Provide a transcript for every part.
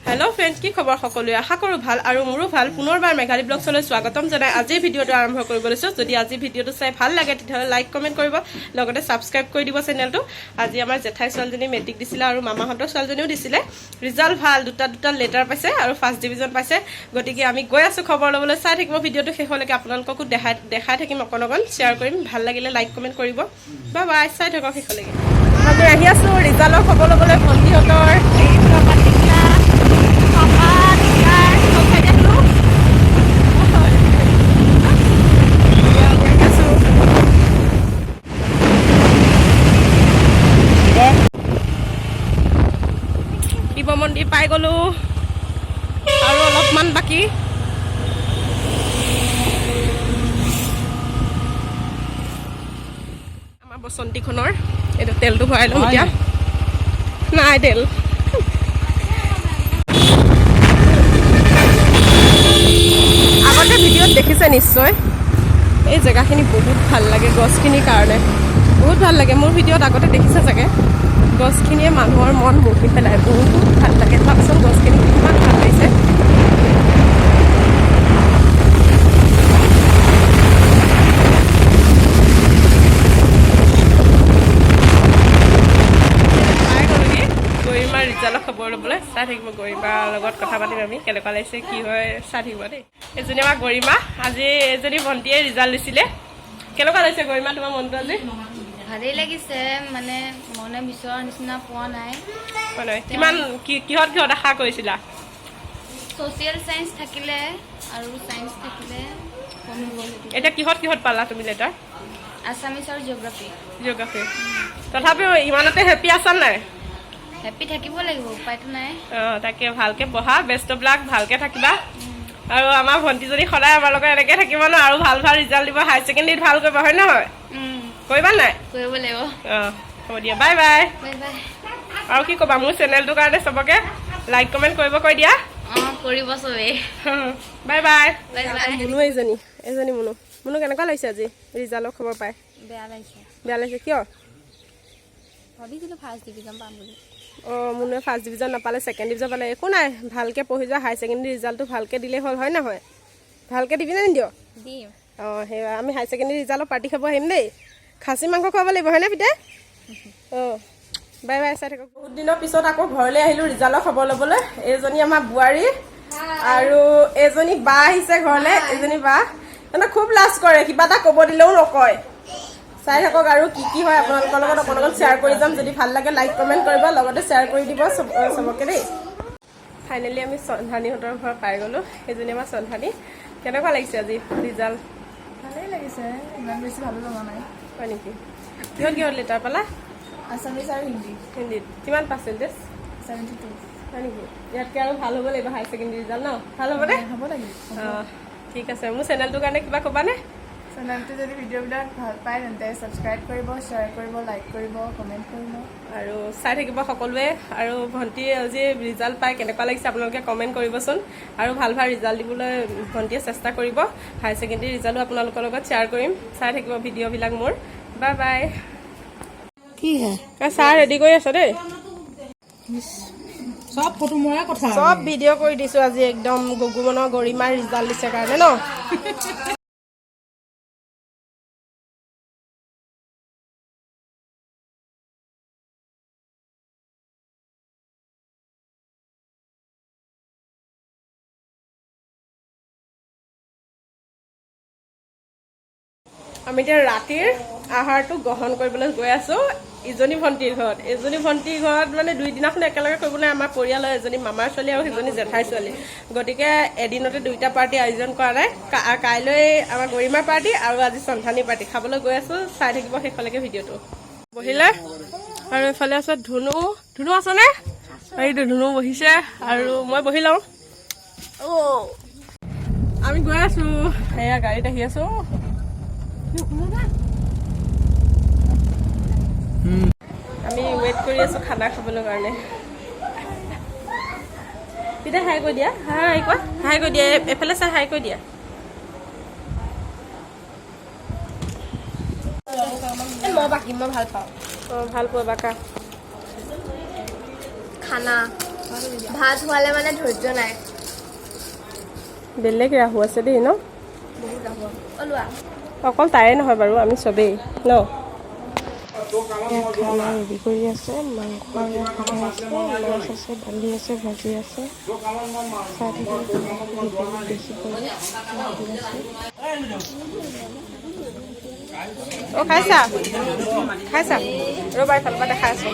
Hello' friends, কি খবৰ সকলোৱে? আশা কৰোঁ ভাল আৰু মোৰো ভাল। পুনৰবাৰ মেঘালী ব্লগছলৈ স্বাগতম জনাই আজিৰ ভিডিঅ'টো আৰম্ভ কৰিব লৈছোঁ। যদি আজি ভিডিঅ'টো চাই ভাল লাগে, তেতিয়াহ'লে লাইক, কমেণ্ট কৰিব, লগতে ছাবস্ক্ৰাইব কৰি দিব চেনেলটো। আজি আমাৰ জেঠাই ছোৱালীজনী মেট্ৰিক দিছিলে আৰু মামাহঁতৰ ছোৱালীজনীও দিছিলে। ৰিজাল্ট ভাল, দুটা দুটা লেটাৰ পাইছে আৰু ফাৰ্ষ্ট ডিভিজন পাইছে। গতিকে আমি গৈ আছোঁ খবৰ ল'বলৈ। চাই থাকিব ভিডিঅ'টো শেষলৈকে। আপোনালোককো দেখাই দেখাই থাকিম, অকণ অকণ শ্বেয়াৰ কৰিম। ভাল লাগিলে লাইক, কমেণ্ট কৰিব। বাই বাই, চাই থাকক শেষলৈকে। আমি আহি আছোঁ ৰিজাল্টৰ খবৰ ল'বলৈ ভণ্টিহঁতৰ। পাপা, দিগদাৰ, চব ঠাইতে আহিলোঁ। এতিয়া আমি আহি আছোঁ। শিৱ মন্দিৰ পাই গ'লো আৰু অলপমান বাকী। আমাৰ বসন্তীখনৰ এইটো তেলটো ভৰাই ল'ম এতিয়া। নাই তেল। আগতে ভিডিঅ'ত দেখিছে নিশ্চয়, এই জেগাখিনি বহুত ভাল লাগে গছখিনিৰ কাৰণে। বহুত ভাল লাগে। মোৰ ভিডিঅ'ত আগতে দেখিছে চাগে, গছখিনিয়ে মানুহৰ মন মুহি পেলায়। বহুত ভাল লাগে। চাওকচোন, গছখিনি কিমান ভাল লাগিছে। পাই গ'লোগৈ গৰিমাৰ ৰিজাল্টৰ খবৰ ল'বলৈ। চাই থাকিব, গৰিমাৰ লগত কথা পাতিম আমি, কেনেকুৱা লাগিছে, কি হয়, চাই থাকিব দেই। এজনী আমাৰ গৰিমা। আজি এজনী ভণ্টিয়ে ৰিজাল্ট দিছিলে। কেনেকুৱা লাগিছে গৰিমা, তোমাৰ মনটো আজি? ভালেই লাগিছে, মানে মনে বিচৰা নিচিনা পোৱা নাই। হয় নহয়? কিমান কি কিহত কিহত আশা কৰিছিলা? ছ'চিয়েল চায়েন্স থাকিলে আৰু চায়েন্স থাকিলে কমি গ'ল সেইটো। এতিয়া কিহত কিহত পালা তুমি লেটাৰ? আছামিছ আৰু জিঅ'গ্ৰাফী। জিঅ'গ্ৰাফী। তথাপিও ইমানতে হেপী আছা নাই? হেপী থাকিব লাগিব, উপায়তো নাই। অঁ, তাকে ভালকে পঢ়া। বেষ্ট অফ লাক, ভালকে থাকিবা। আৰু আমাৰ ভণ্টিজনী সদায় আমাৰ লগত এনেকে থাকিব ন আৰু ভাল ভাল ৰিজাল্ট দিব, হায়াৰ ছেকেণ্ডেৰীত ভাল কৰিব, হয় নহয়? কৰিবা নাই? কৰিব লাগিব। অঁ, হ'ব দিয়া, বাই বাই। Bye bye. আৰু কি ক'বা মোৰ চেনেলটোৰ কাৰণে? চবকে লাইক, কমেণ্ট কৰিব কৈ দিয়া। অঁ, কৰিব চবেই। Bye bye. Bye bye. Munu, এইজনী এজনী মুনু। মুনু, কেনেকুৱা লাগিছে আজি ৰিজাল্টৰ খবৰ পাই? বেয়া লাগিছে। বেয়া লাগিছে কিয়? ভাবিছিলোঁ ফাৰ্ষ্ট ডিভিজন পাম বুলি। অঁ, মুনুৱে ফাৰ্ষ্ট ডিভিজন নাপালে, ছেকেণ্ড ডিভিজন পালে। একো নাই, ভালকৈ পঢ়ি যোৱা। হায়াৰ ছেকেণ্ডেৰী ৰিজাল্টটো ভালকৈ দিলেই হ'ল, হয় নহয়? ভালকৈ দিবি নে নিদিয়? দিম। অঁ, সেই আমি হায়াৰ ছেকেণ্ডেৰী ৰিজাল্টৰ পাৰ্টি খাব আহিম দেই। খাচী মাংস খুৱাব লাগিব, হয়নে পিতাই? অঁ, বাই বাই, চাই থাকক। বহুত দিনৰ পিছত আকৌ ঘৰলৈ আহিলোঁ ৰিজাল্টৰ খবৰ ল'বলৈ। এইজনী আমাৰ বোৱাৰী আৰু এজনী বা আহিছে ঘৰলৈ। এজনী বা মানে খুব লাজ কৰে, কিবা এটা ক'ব দিলেও নকয়। চাই থাকক আৰু কি কি হয়, আপোনালোকৰ লগত অকণ অকণ শ্বেয়াৰ কৰি যাম। যদি ভাল লাগে, লাইক, কমেণ্ট কৰিব, লগতে শ্বেয়াৰ কৰি দিব চবকে দেই। ফাইনেলি আমি চন্ধানীহঁতৰ ঘৰ পাই গ'লোঁ। সেইজনী আমাৰ চন্ধানী। কেনেকুৱা লাগিছে আজি ৰিজাল্ট? ভালেই লাগিছে, ইমান বেছি ভালো লগা নাই। হয় নেকি? কিহত কিহত লেটাৰ পালা? আছামিছ আৰু হিন্দী। হিন্দীত কিমান পাৰ্চেণ্টেজ? 72। হয় নেকি? ইয়াতকৈ আৰু ভাল হ'ব লাগিব হায়াৰ ছেকেণ্ডেৰী ৰিজাল্ট ন? ভাল হ'বনে? হ'ব লাগিব। অঁ, ঠিক আছে। মোৰ চেনেলটোৰ কাৰণে কিবা ক'বানে? চেনেলটো যদি ভিডিঅ'বিলাক ভাল পায়, তেন্তে ছাবস্ক্ৰাইব কৰিব, শ্বেয়াৰ কৰিব, লাইক কৰিব, কমেণ্ট কৰিব। আৰু চাই থাকিব সকলোৱে। আৰু ভণ্টিয়ে আজি ৰিজাল্ট পাই কেনেকুৱা লাগিছে, আপোনালোকে কমেণ্ট কৰিবচোন। আৰু ভাল ভাল ৰিজাল্ট দিবলৈ ভণ্টিয়ে চেষ্টা কৰিব। হায়াৰ ছেকেণ্ডেৰী ৰিজাল্টো আপোনালোকৰ লগত শ্বেয়াৰ কৰিম। চাই থাকিব ভিডিঅ'বিলাক মোৰ। Bye bye. কি হে? চাহ ৰেডি কৰি আছ দেই। চব ফটো মৰা কথা। চব ভিডিঅ' কৰি দিছোঁ আজি একদম গগুমনৰ গৰিমাৰ ৰিজাল্ট দিছে কাৰণে ন। আমি এতিয়া ৰাতিৰ আহাৰটো গ্ৰহণ কৰিবলৈ গৈ আছো ইজনী ভণ্টিৰ ঘৰত। এজনী ভণ্টিৰ ঘৰত মানে দুই দিনাখন একেলগে কৰিবলৈ আমাৰ পৰিয়ালৰ এজনী মামাৰ ছোৱালী আৰু সিজনী জেঠাইৰ ছোৱালী। গতিকে এদিনতে দুইটা পাৰ্টি আয়োজন কৰা নাই। কাইলৈ আমাৰ গৰিমাৰ পাৰ্টি আৰু আজি চন্ধানী পাৰ্টি খাবলৈ গৈ আছো। চাই থাকিব শেষলৈকে ভিডিঅ'টো। বহিলে আৰু এইফালে আছে ধুনু। ধুনু আছেনে? এইটো ধুনু বহিছে আৰু মই বহি লওঁ। অ' আমি গৈ আছো, সেয়া গাড়ীত আহি আছো। আমি ৱেইট কৰি আছো খানা খাবলৈ কাৰণে। তেতিয়া হাই কৈ দিয়া, হাই কোৱা, হাই কৈ দিয়া, এইফালে চাই হাই কৈ দিয়া। মই বাকী মই ভাল পাওঁ। অঁ, ভাল পোৱা বাকা। খানা। ভাত হোৱালে মানে ধৈৰ্য নাই। বেলেগ ৰাহু আছে দেই ন? বহুত ৰাহু। অ, লোৱা। অকল তাৰে নহয় বাৰু, আমি চবেই ন। খানা ৰেডি কৰি আছে। মাংস আৰু বনাই আছে, মাছ আছে, দালি আছে, ভাজি আছে। চাই থাকিব, ভিডিঅ'ত দেখিব আছে। অ, খাইছা, খাইছা? ৰ'বা, এইফালৰ পৰা দেখাই আছো।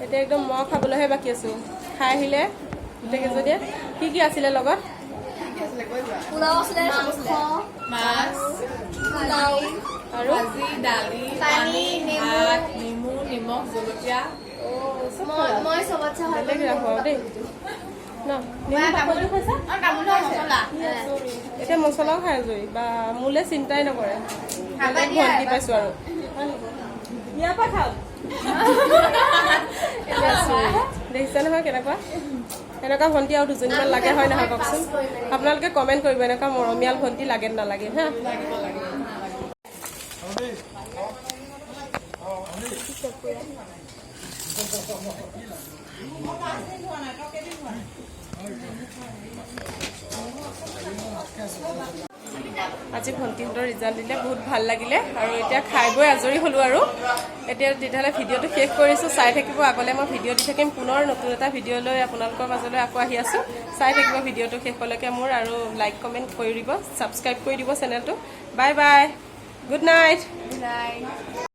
এতিয়া একদম মই খাবলৈহে বাকী আছো। খাই আহিলে গোটেইকেইজনীয়ে। কি কি আছিলে লগত? পোলাও আছিলে, মাংস, মাছ, পোলাও, আৰু? ভাজি, দালি, পানী, নেমু। ভাত, নেমু, নিমখ, জলকীয়া। মই চবতছে ভাল। বেলেগ ৰাখো আৰু দেই ন। নেমু বাকলিটো খাইছা? এতিয়া মছলাও খাই আজৰি বা মোলে চিন্তাই নকৰে। বেলেগ ভণ্টি পাইছো আৰু। ইয়াৰ পৰা খাওক। দেখিছে নহয় কেনেকুৱা? এনেকুৱা ভণ্টি আৰু দুজনীমান লাগে, হয় নহয় কওকচোন? আপোনালোকে কমেণ্ট কৰিব, এনেকুৱা মৰমীয়াল ভণ্টি লাগে নে নালাগে? হা। আজি ভণ্টিহঁতৰ ৰিজাল্ট দিলে, বহুত ভাল লাগিলে। আৰু এতিয়া খাই বৈ আজৰি হ'লোঁ আৰু এতিয়া তেতিয়াহ'লে ভিডিঅ'টো শেষ কৰিছোঁ। চাই থাকিব, আগলৈ মই ভিডিঅ' দি থাকিম। পুনৰ নতুন এটা ভিডিঅ' লৈ আপোনালোকৰ মাজলৈ আকৌ আহি আছোঁ। চাই থাকিব ভিডিঅ'টো শেষলৈকে মোৰ আৰু লাইক, কমেণ্ট কৰি দিব, ছাবস্ক্ৰাইব কৰি দিব চেনেলটো। Bye bye, good night. Good night.